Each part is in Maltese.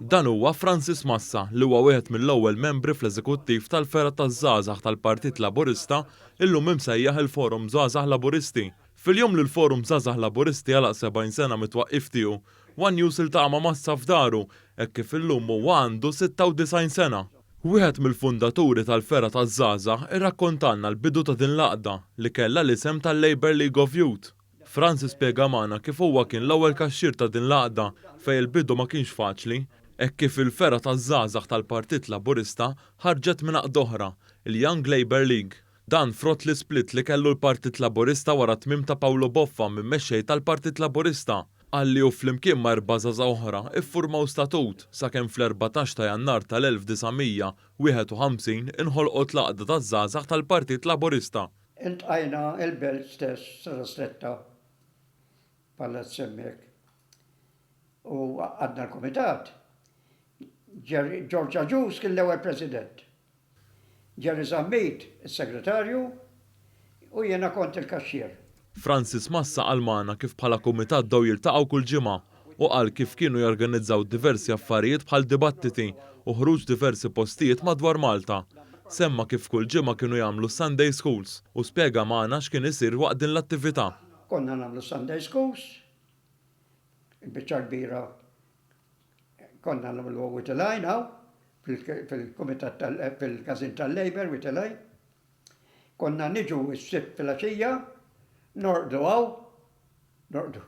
Dan huwa Francis Massa li huwa wieħed mill-ewwel membri fl-eżekuttiv tal-fergħa taż-żgħażagħ tal-Partit Laburista illum imsejjaħ il-Forum Żgħażagħ Laburisti. Fil-jum li l-Forum Żgħażagħ Laburisti għalaq 70 sena mit-twaqqif tiegħu, one News iltaqa' ma' Massa f'daru hekk kif illum huwa għandu 96 sena. Wieħed mill-fundaturi tal-fergħa taż-żgħażagħ irrakkontalna l-bidu ta' din l-għaqda li kellha l-isem tal-Labour League of Youth. Francis spjega magħna kif huwa kien l-ewwel kaxxier ta' din l-għaqda fejn il-bidu ma kienx faċli, hekk kif il-fergħa taż-żgħażagħ tal-Partit Laburista ħarġet minn għaqda oħra, il-Young Labour League. Dan frott l-isplit li kellu l-Partit Laburista wara t-tmiem ta' Paolo Boffa minn mexxej tal-Partit Laburista. Qal li hu flimkien ma' erba' żgħażagħ oħra iffurmaw statut sakemm fl-14 ta' Jannar tal-1951 inħolqot l-Għaqda taż-Żgħażagħ tal-Partit Laburista. Iltqajna il-Belt stess, Strada Stretta, palazz hemmhekk. U għaqqadna l-kumitat. George Agius kien l-ewwel president. Jerry Zammit is-segretarju u jiena kont il-kaxxier. Francis Massa qal magħna kif bħala kumitat bdew jiltaqgħu kull ġimgħa u qal kif kienu jorganizzaw diversi affarijiet bħal dibattiti u ħruġ diversi postijiet madwar Malta. Semma kif kull ġimgħa kienu jagħmlu Sunday Schools u spjega magħna x'kien isir waqt din l-attività. Konna nagħmlu Sunday Schools, il-biċċa l-kbira konna nagħmluha Wied il-Għajn hawn, fil-kumitat fil-każin tal-Labour Wied il-Għajn. Konna niġu s-Sibt filgħaxija, norqdu hawn, norqdu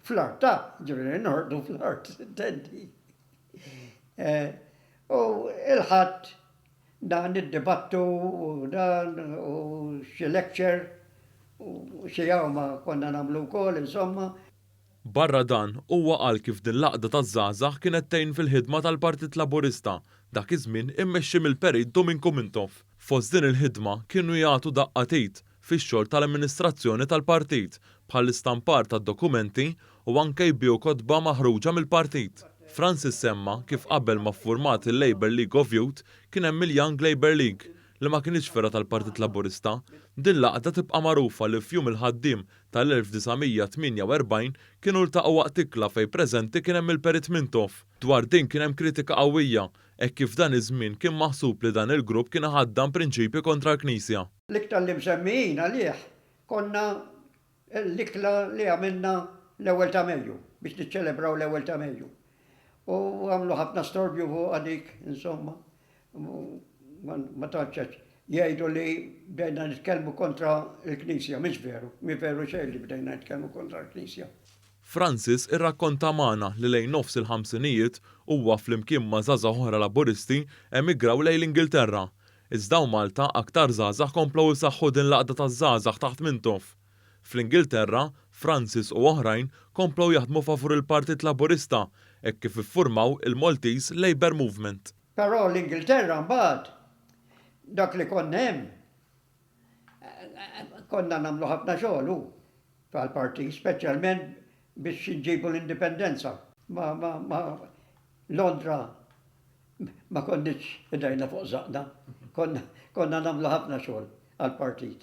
fl-art ta' ġifieri norqdu fl-art, intendi. Eh, u il-Ħadd dan niddibattu u dan u xi lecture u xi għawma konna nagħmlu wkoll insomma. Barra dan, huwa qal kif din l-għaqda taż-żgħażagħ kienet tgħin fil-ħidma tal-Partit Laburista, dak iż-żmien immexxi mill-Perit Duminku Mintoff. Fost din il-ħidma kienu jagħtu daqqa t'id fix-xogħol tal-amministrazzjoni tal-partit bħall-istampar tad-dokumenti u anke jbigħu kotba maħruġa mill-partit. Francis semma kif qabel ma ffurmat il-Labour League of Youth kien hemm il-Young Labour League li ma kinitx fergħa tal-Partit Laburista. Din l-għaqda tibqa' magħrufa li f'Jum il-Ħaddiem tal-1948 kienu ltaqgħu waqt ikla fejn preżenti kien hemm il-Perit Mintoff. Dwar din kien hemm kritika qawwija hekk kif f'dan iż-żmien kien maħsub li dan il-grupp kien iħaddan prinċipji kontra l-Knisja. L-iktar li msemmijin għalih konna l-ikla li għamilna l-ewwel ta' Mejju, biex niċċelebraw l-ewwel ta' Mejju. U għamlu ħafna storbju fuqha dik, insomma, ma tantx għax jgħidu li bdejna nitkellmu kontra l-Knisja, mhix veru, mhi veru xejn li bdejna nitkellmu kontra l-Knisja. Francis irrakkonta magħna li lejn nofs il-ħamsinijiet huwa flimkien ma' żgħażagħ oħra Laburisti emigraw lejn l-Ingilterra. Iżda hawn Malta aktar żgħażagħ komplew isaħħu din l-għaqda taż-żgħażagħ taħt Mintoff. Fl-Ingilterra, Francis u oħrajn komplew jaħdmu favur il-Partit Laburista hekk kif iffurmaw il-Maltese Labour Movement. Però l-Ingilterra mbagħad dak li konna hemm konna nagħmlu ħafna xogħol hu għall-partit, speċjalment biex inġibu l-indipendenza. Ma, ma, ma, Londra ma konniex idejna fuq żaqna, konna, konna nagħmlu ħafna xogħol għall-partit.